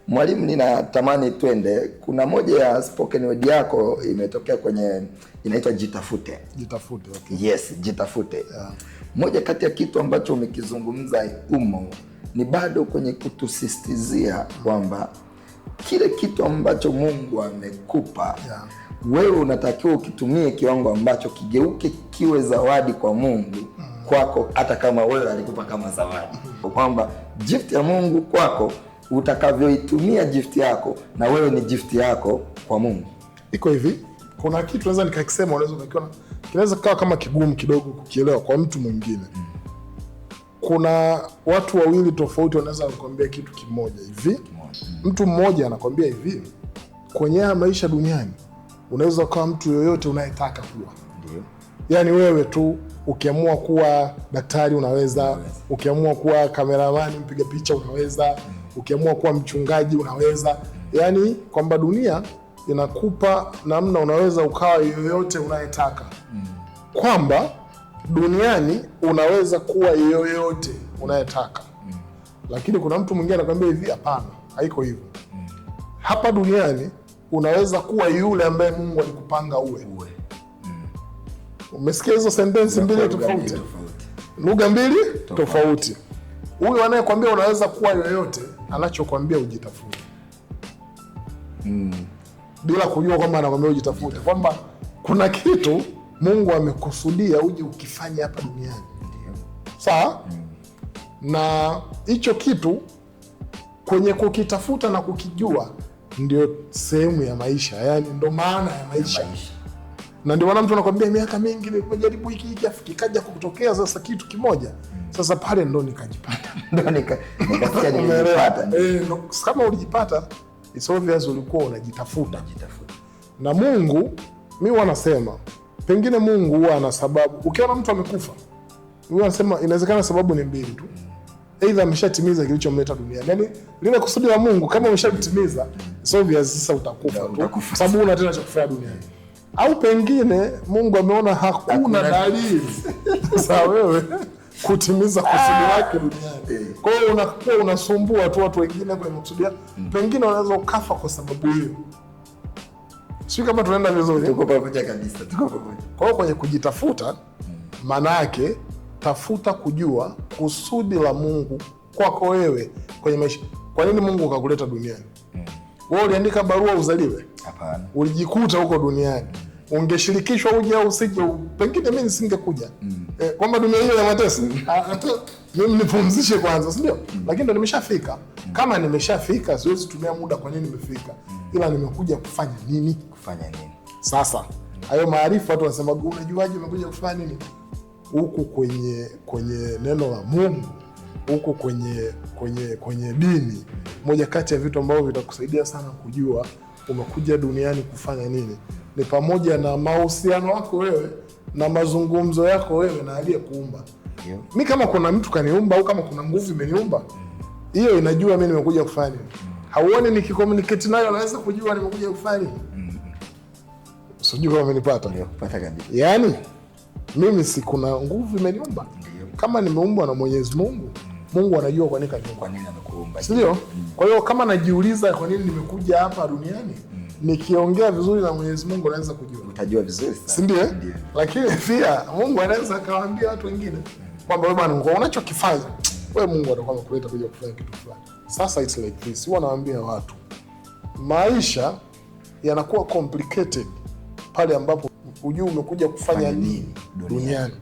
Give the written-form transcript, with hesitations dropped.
Mwalimu, ninatamani twende, kuna moja ya spoken word yako imetokea kwenye inaitwa Jitafute. Jitafute, okay. Yes, Jitafute. Yeah. Moja kati ya kitu ambacho umekizungumza umo ni bado kwenye kutusisitizia kwamba kile kitu ambacho Mungu amekupa, yeah, wewe unatakiwa ukitumie kiwango ambacho kigeuke kiwe zawadi kwa Mungu kwako, hata kama wewe alikupa kama zawadi, kwamba gift ya Mungu kwako, utakavyoitumia gift yako, na wewe ni gift yako kwa Mungu. Iko hivi, kuna kitu naweza nikakisema, unaweza ukakiona kinaweza kukawa kama kigumu kidogo kukielewa kwa mtu mwingine. Kuna watu wawili tofauti wanaweza kukwambia kitu kimoja hivi. Mtu mmoja anakwambia hivi, kwenye haya maisha duniani unaweza ukawa mtu yoyote unayetaka kuwa. Ndio. Yaani wewe tu ukiamua kuwa daktari unaweza, ukiamua kuwa kameramani mpiga picha unaweza, ukiamua kuwa mchungaji unaweza. Yaani kwamba dunia inakupa namna unaweza ukawa yoyote unayetaka. Kwamba duniani unaweza kuwa yoyote unayetaka. Lakini kuna mtu mwingine anakuambia hivi, hapana, haiko hivyo. Hapa duniani unaweza kuwa yule ambaye Mungu alikupanga uwe. Umesikia hizo sentensi mbili tofauti? Lugha mbili tofauti. Huyu anayekwambia unaweza kuwa yoyote, anachokwambia ujitafute. Bila kujua kwamba anakwambia ujitafute, kwamba kuna kitu Mungu amekusudia uje ukifanye hapa duniani. Sawa? Na hicho kitu kwenye kukitafuta na kukijua ndio sehemu ya maisha, yani ndo maana ya maisha. Na ndio maana mtu anakuambia miaka mingi nimejaribu hiki hiki, afu kikaja kutokea sasa kitu kimoja. Sasa pale ndo nikajipata. Ndo nikasikia nimejipata. Kama ulijipata, it's obvious ulikuwa unajitafuta. Na Mungu, mimi wanasema pengine Mungu huwa ana sababu. Ukiona mtu amekufa, huwa anasema inawezekana sababu ni mbili tu. Either ameshatimiza kilichomleta duniani. Yaani lile kusudi la Mungu kama umeshatimiza, it's obvious sasa utakufa tu. Sababu huna tena cha kufanya duniani. Au pengine Mungu ameona hakuna dalili za wewe kutimiza kusudi lake duniani. Kwa hiyo unakuwa unasumbua tu watu wengine kwenye makusudi. Pengine unaweza ukafa kwa sababu hiyo. Sio kama tunaenda vizuri. Tuko pamoja kabisa, tuko pamoja. Kwa hiyo kwenye kujitafuta, maana yake tafuta kujua kusudi la Mungu kwako wewe kwenye maisha. Kwa nini Mungu akakuleta duniani? Wewe uliandika barua uzaliwe? Hapana. Ulijikuta huko duniani. Ungeshirikishwa uje au usije, pengine mimi nisingekuja. Kwamba dunia hiyo ya mateso. Mimi nipumzishe kwanza, si ndio? Lakini ndo nimeshafika. Kama nimeshafika siwezi tumia muda kwa nini nimefika. Ila nimekuja kufanya nini? Kufanya nini? Sasa hayo maarifa watu wanasema unajuaje umekuja kufanya nini? Huku kwenye neno la Mungu, huku kwenye dini, moja kati ya vitu ambavyo vitakusaidia sana kujua umekuja duniani kufanya nini ni pamoja na mahusiano yako wewe na mazungumzo yako wewe na aliyekuumba. Mimi kama kuna mtu kaniumba au kama kuna nguvu imeniumba, hiyo inajua mimi nimekuja kufanya nini. Hauoni nikicommunicate nayo naweza kujua nimekuja kufanya nini? Sijui kama umenipata. Nimekupata kabisa. Yaani mimi si kuna nguvu imeniumba. Kama nimeumbwa na Mwenyezi Mungu, Mungu anajua kwa nini kaniumba. Kwa nini amekuumba? Sio? Kwa hiyo kama najiuliza kwa nini nimekuja hapa duniani, nikiongea vizuri na Mwenyezi Mungu naweza kujua. Utajua vizuri sana. Si ndio? Lakini pia Mungu anaweza akawaambia watu wengine kwamba wewe bwana, kwa unachokifanya, wewe Mungu atakuwa amekuleta kuja kufanya kitu fulani. Sasa it's like this. Huwa nawaambia watu, maisha yanakuwa complicated pale ambapo hujui umekuja kufanya nini duniani.